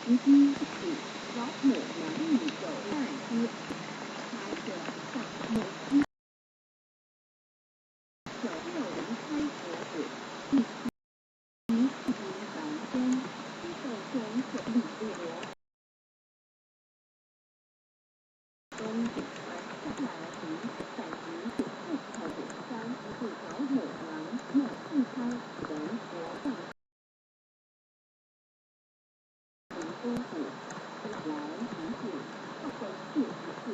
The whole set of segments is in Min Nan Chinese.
一四老母娘192开设大母1960开佛子一七一三天受中和李国东二来一三一四头三四老母娘莫四开人国藏林多五来一四二四四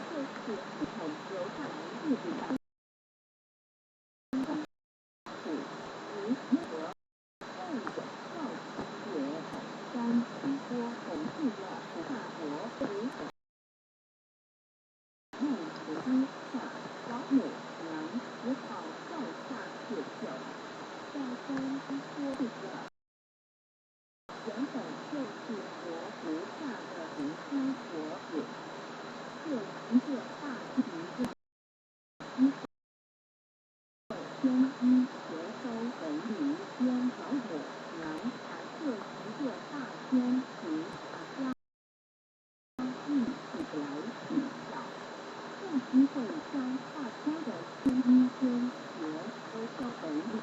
这是不同由大日本五五和二赵铁三波红四的大国五孟图下老母娘只好照下九九在三说的原本就是佛菩萨的读书佛子，这一个大一个一天一学收本领边老母娘把这一个大天庭加一起来比较，这机会将大家的天一天学都收本领。